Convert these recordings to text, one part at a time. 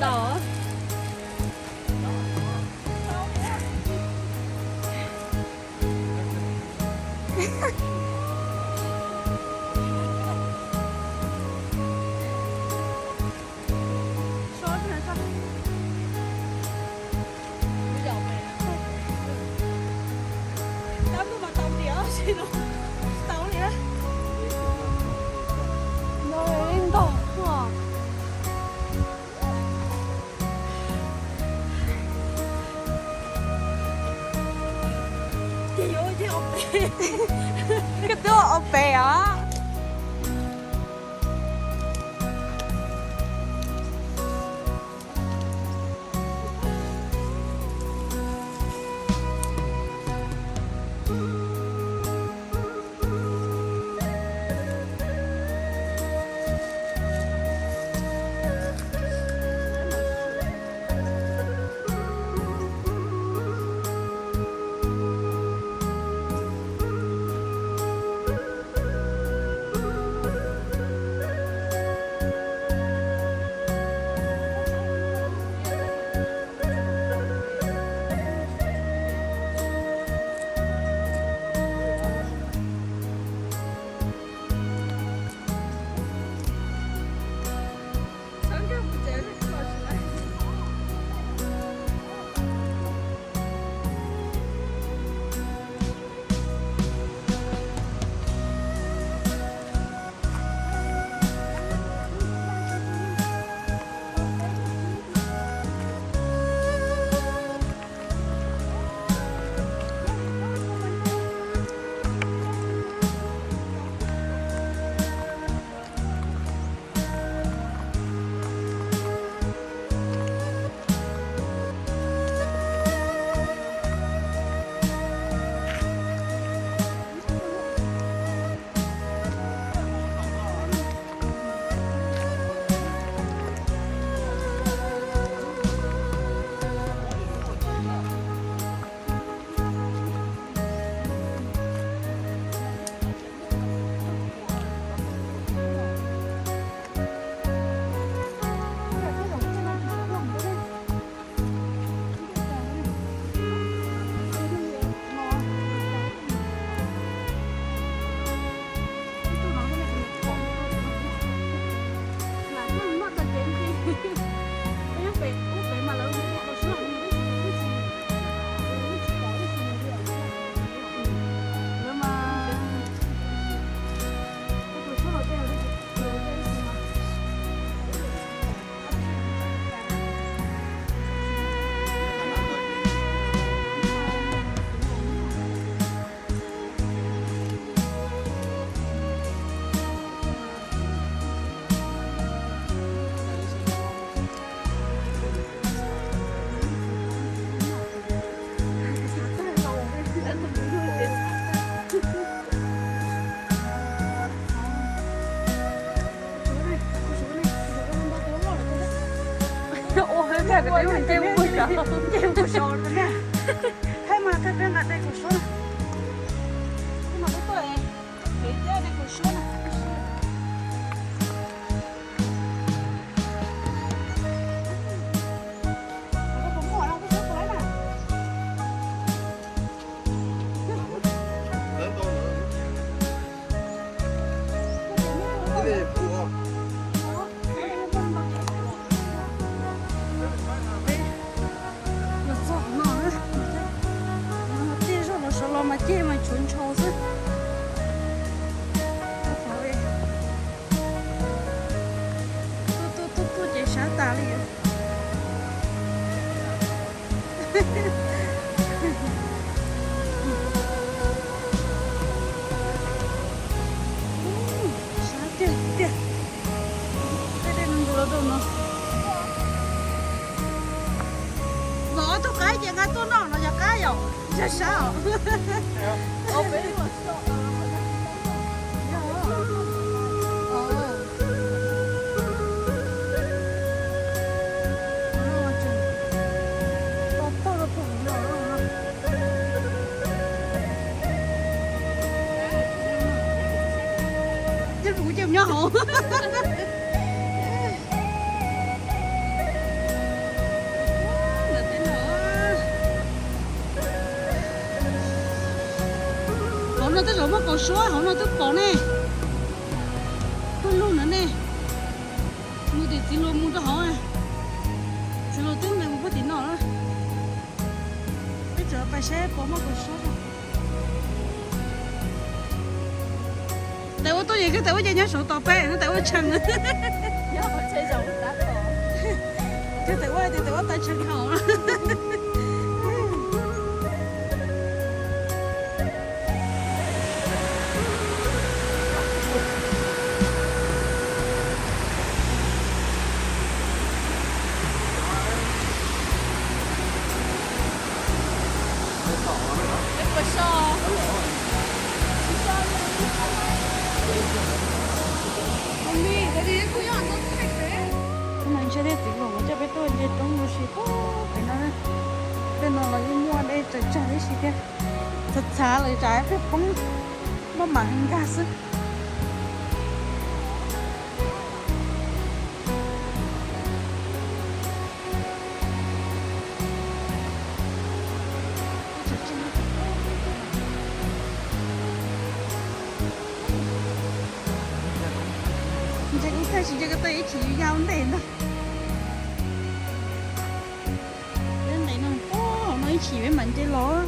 Tau. Koj twb ua pem os. Ua, nce mus sov na. Thaij mas thaij peb nqa dej kaum suab na. Thaij mas peb tuaj es, peb dej kaum suab na. Los txog no, tej zaum los sawv los mas ceg mas tshuav ntsho xwb. Tuaj tuaj tuaj tuaj ces sab tas li. Sab tiag tiag. Tej dej no ntws los rau no. Zov ob tug qaib ces nqa tuaj noj no yog qab yom? Yog sab os. Ces kuv ces nyob hauv. No tej zaum muaj kaus suab hauv no twb pom ne. Muaj lug no ne. Mus tim txiv hluas mus rau hauv. Txiv hluas twb nqis mus puag tim no na. Peb tseem pais saib puas muaj kaus suab. Tais ua tuaj yog koj tais ua ces nyob saud tos peb, tais ua tshee. Koj tais ua tias tais ua tais tshee hauv. Hnub no ntshe tej txiv hluas coj peb tuaj nce roob ua si puag pem no. Tej no los yeej muaj dej tsawg tsawg tib si thiab. Txhav txhav lawm tsam pheej poob, maj mam nkag xwb. Ntsia kuv tag sim ntshe ko taw ib chim yau ntej ntag. Peb nqis no puag hauv no ib chim peb mam nce los.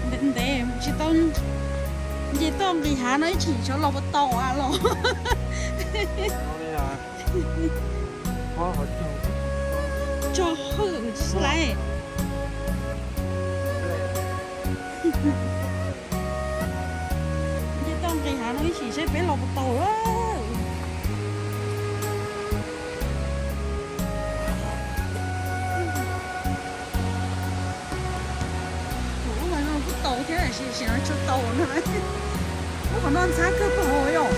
Ntev ntev tsis tau nce toj nqis hav no ib chim xyov los puas tau los. Tso hwj tsis laiv. Nce toj nqis hav no ib chim saib peb los puas tau lawm. Lub no kuj tau thiab tiam sis no tsis tau no. Lub qhov no ntxhab kawg puag hauv yom.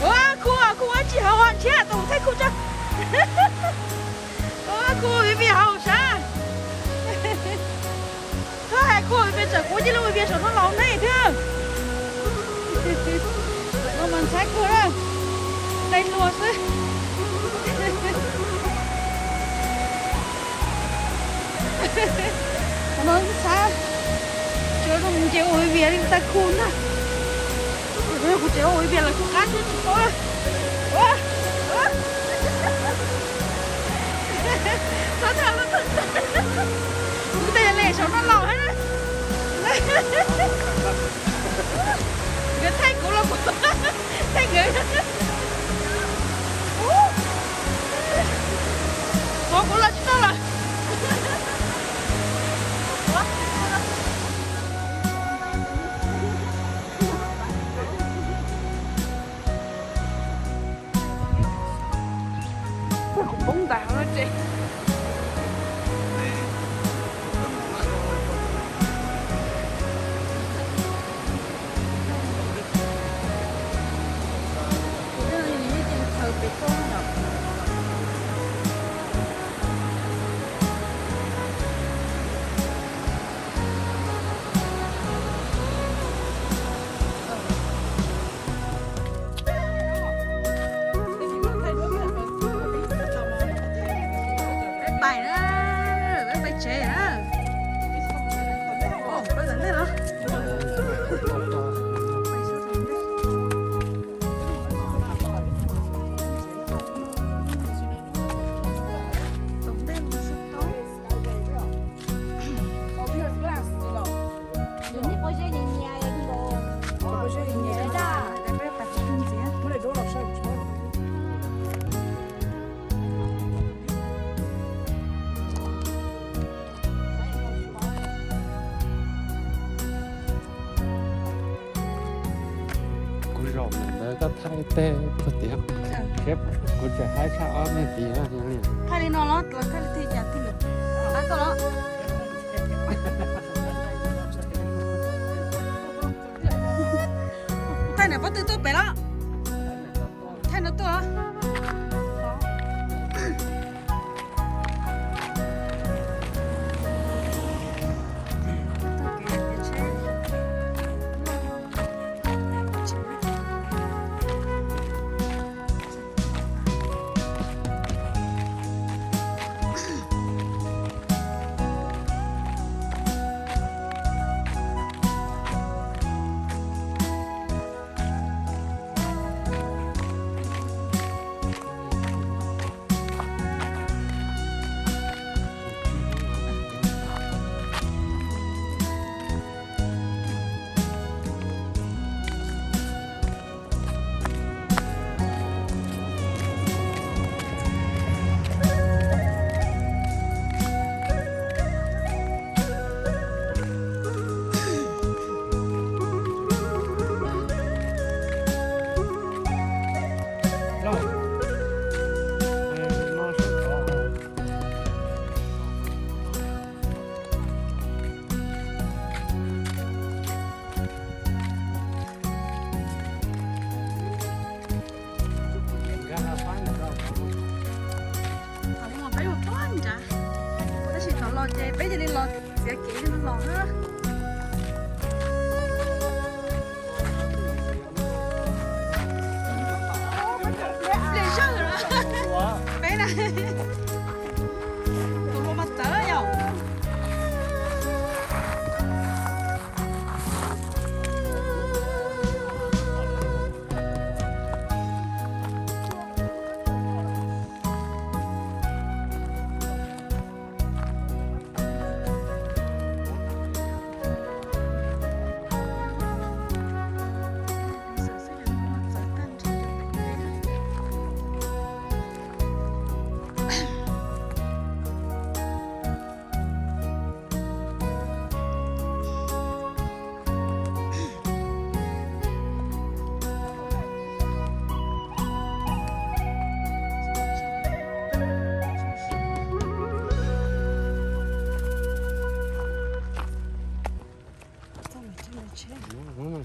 Ua kuv kuv ua tsis hauv ntshiab tus thaij kuv tso. Ua kuv ua vij vij hauv sab. Txhob hais kuv ua vij vij, txawm kuv cia li ua vij vij saum no los nej thiab. No mas ntxhab kawg na, dai hlua xwb. Qhov no ntxhab, tsuav zoo nce ua vij vij li thaij kuv ntag. Kuv tseem ua vij vij lawm kuv qab thiab tsis paub. Txhob tham lus, kuv tej le saum no los thiab. Nkawd thaij kuv los kuv thaij nkawd. Ua kuv los tsis tau lawm. Kuv poob ntais hauv no tsev. Peb pais na, peb pais tsev na. Peb tom ntej los. Tom ntej los. Kuv zaum ntawd koj thaij tej puag tim, kuv tseem haib tshaj ob neeg tid. Thaij li no los thaij li cas thaij los. Thaij niam pob tw tuaj pem los. Thaij no tuaj. Txiav kev los na. Pliag zog lawm. Peb na. Tus hluas mas txawv yom.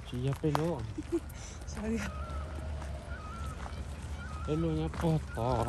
Tsis yog peb lub, peb lub nyob puag tod.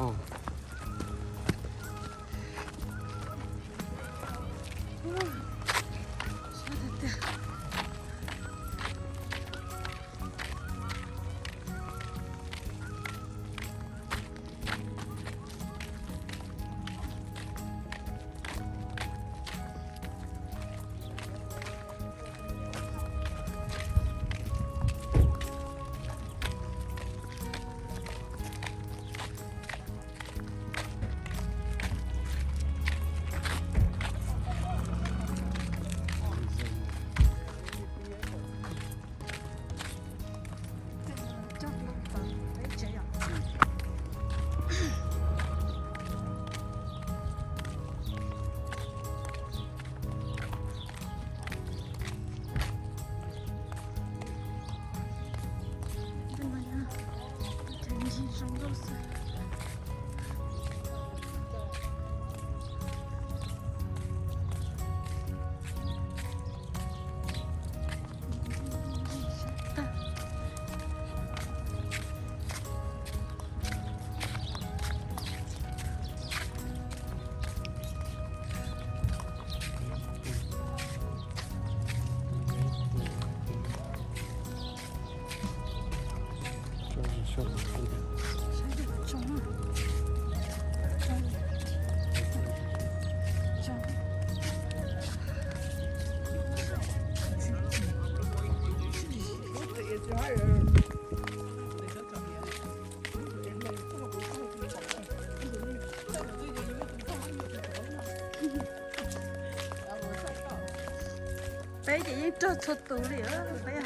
Peb ces yeej raug txhua tus li peb.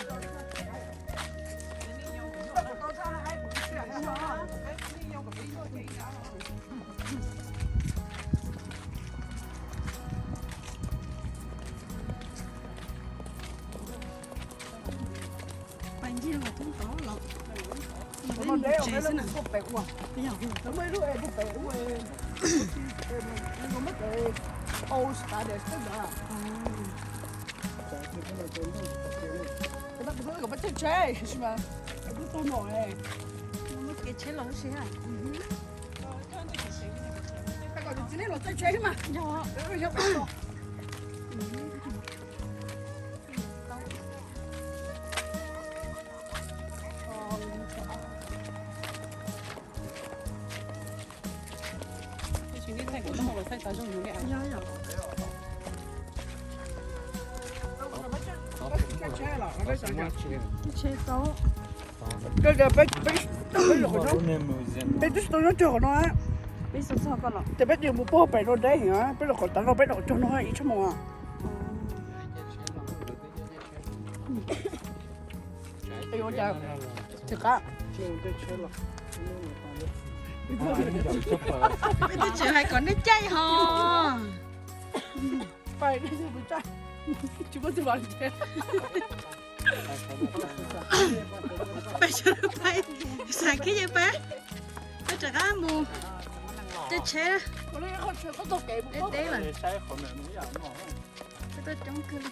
Pais ncig los thoob tod los, los peb mus tsev xwb na. Muaj kev tsheb los sis. Txiv neej los txawj tsheb mas. Tsheb tau. Peb twb tsis tau nyob tsawg qhov no. Peb txog txog koj los ces peb mus puag pem no deb heev, peb los qhov tav no peb los txog no ib tshuaj moos. Ua cas tsis qab. Peb twb tseem hais kom nej caij ho. Pais, tsis muaj txiv vam. Pais, xav kiag yeej pais, peb rov qab mus caij tsheb deb deb lawm. Peb tuaj coob kawg li.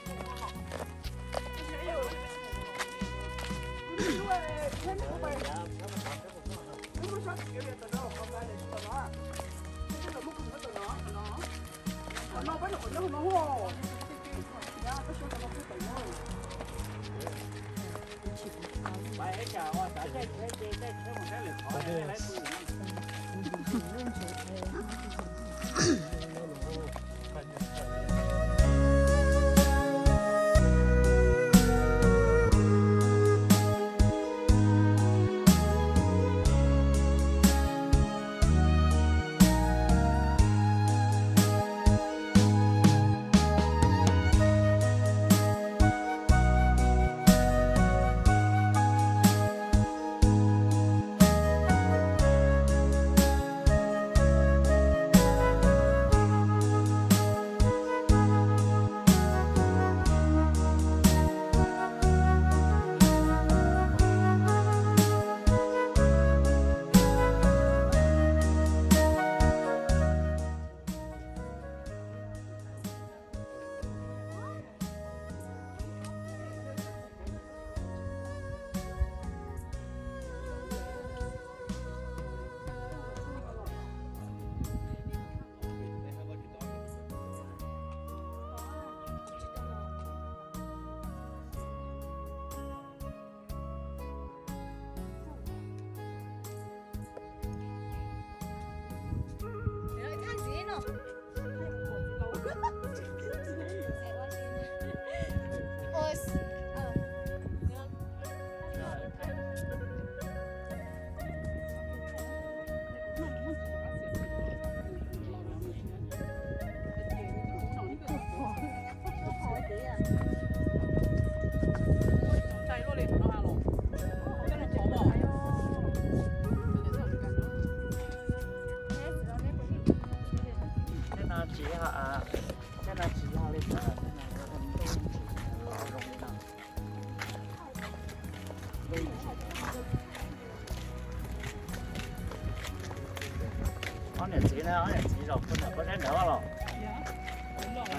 Ob niam txiv na, ob niam txiv zaum puag nram pob zeb ntawd los?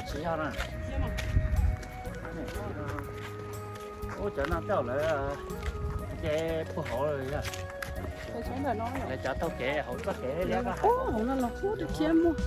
Tsis yog na. Ub, cov no tej zaum lawv nce puag hauv lawm. Lawv cov taug kev hauv txoj kev liab hauv no los kub rau thiab muaj.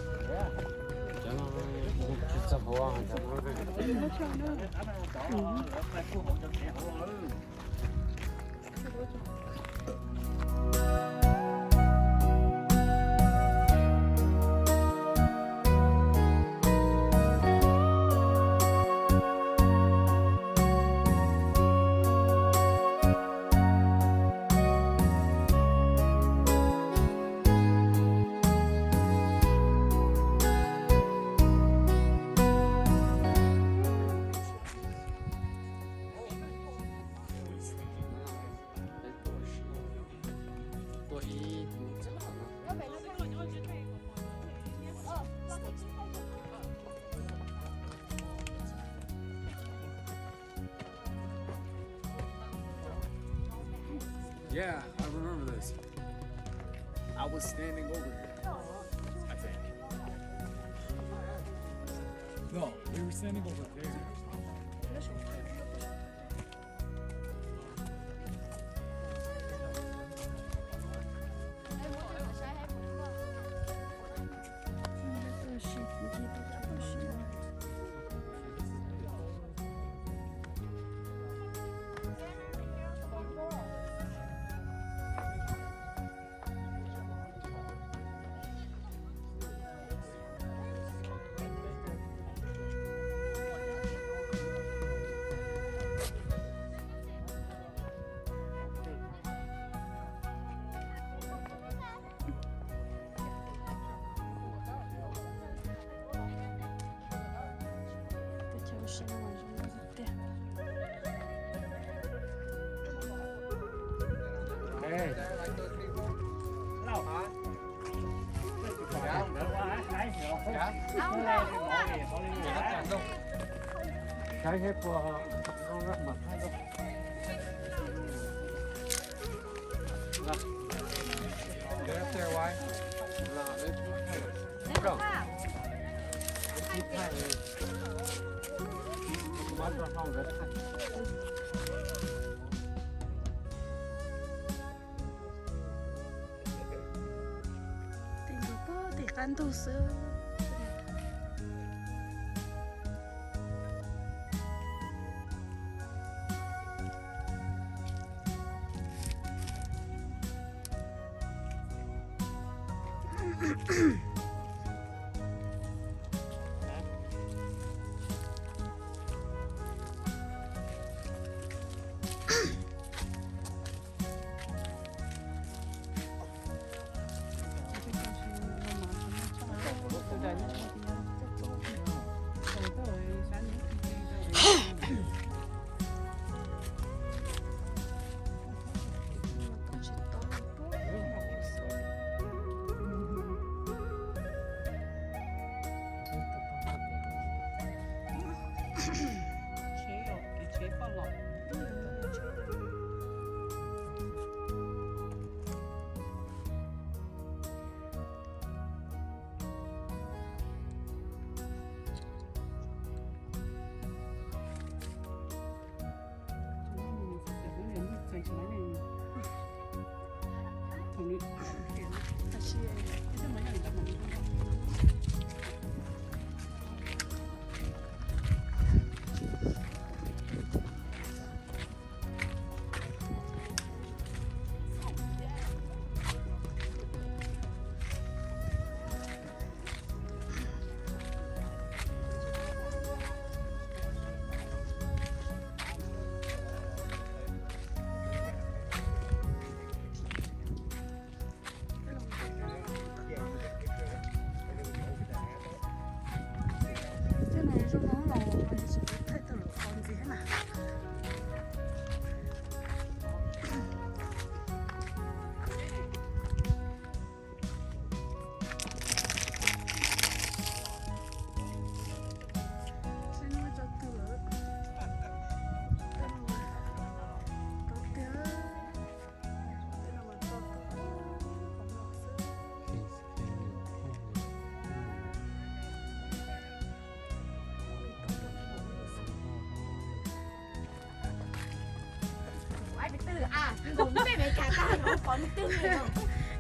Yeah, I remember this. I was standing over here, I think. No, we were standing over there. Tim qab ntug xwb.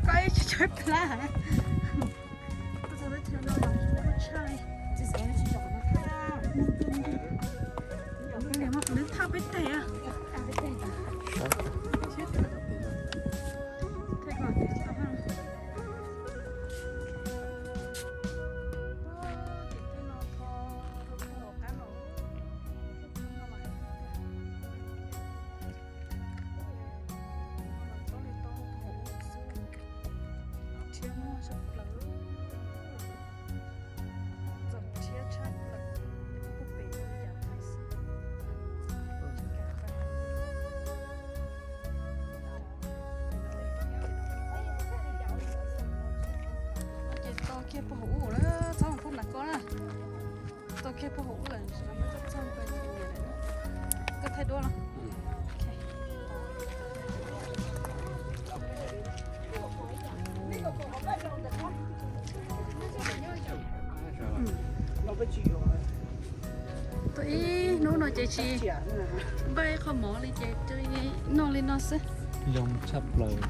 Koj ib tsis tshab plab. Nws thaj peb teg. Ces tau kiag puag hauv ub lawm, txhob mus puag nram ko na. Tau kiag puag hauv ub lawm, txhob txog, koj thaij duab los. Tuaj ib hnub no ces tsis npaj ib qho mov li ces noj li no xwb. Zoo tshaj plaws.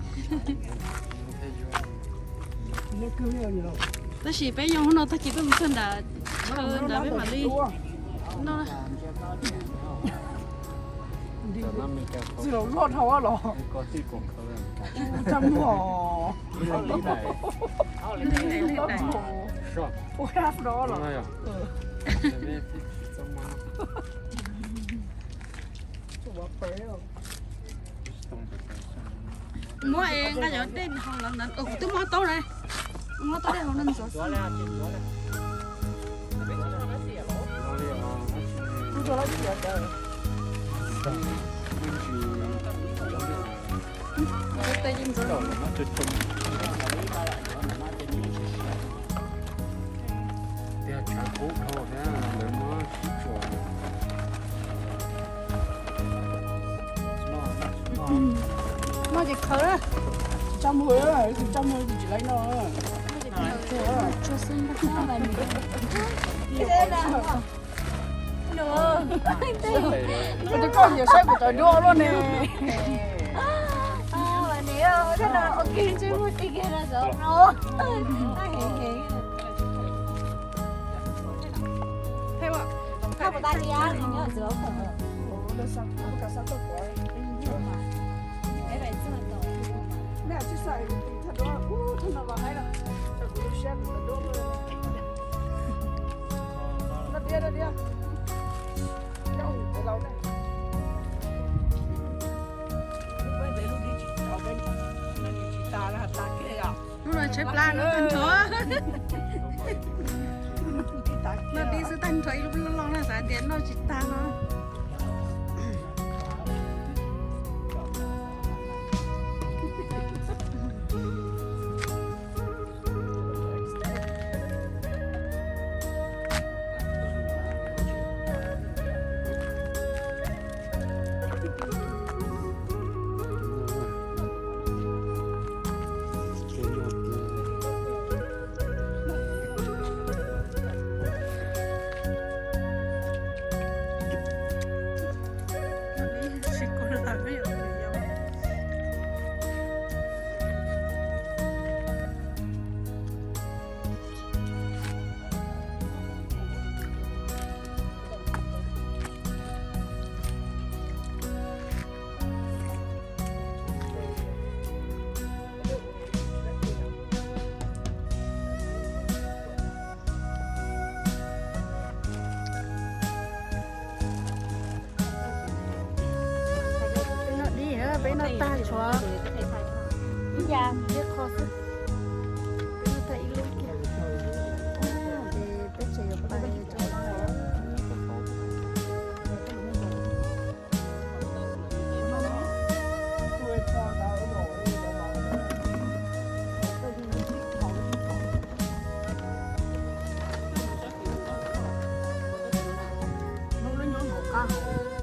Tab sis peb yoo hnub no tag kis peb mus txog nram chaw ntawd peb mam li noj. Txij los loj dhau los. Tsa muag. Ua half no los. Muab es nqa cov dej haus los ntawd, kuv twb muab taub na. Muab taub dej haus no ntxuav xwb. Ntxuav tes yeej ntxuav. Tiag tshav kub dhau thiab lawv muab sib tsuas. Noj ces khaws, tsis tso muag, tsis tso muag tsis tsis laib noj. Tsuag xwb npaj noj. Tus koj nyiam saib kuv cov duab luaj ne. Hnub no tshaib plab noj tag nrho. Noj dib xwb tag nrho ib lub loj loj na xav tias noj tsis tag no. Peb noj dib, peb noj tag tshuav ib ya ib qho xwb.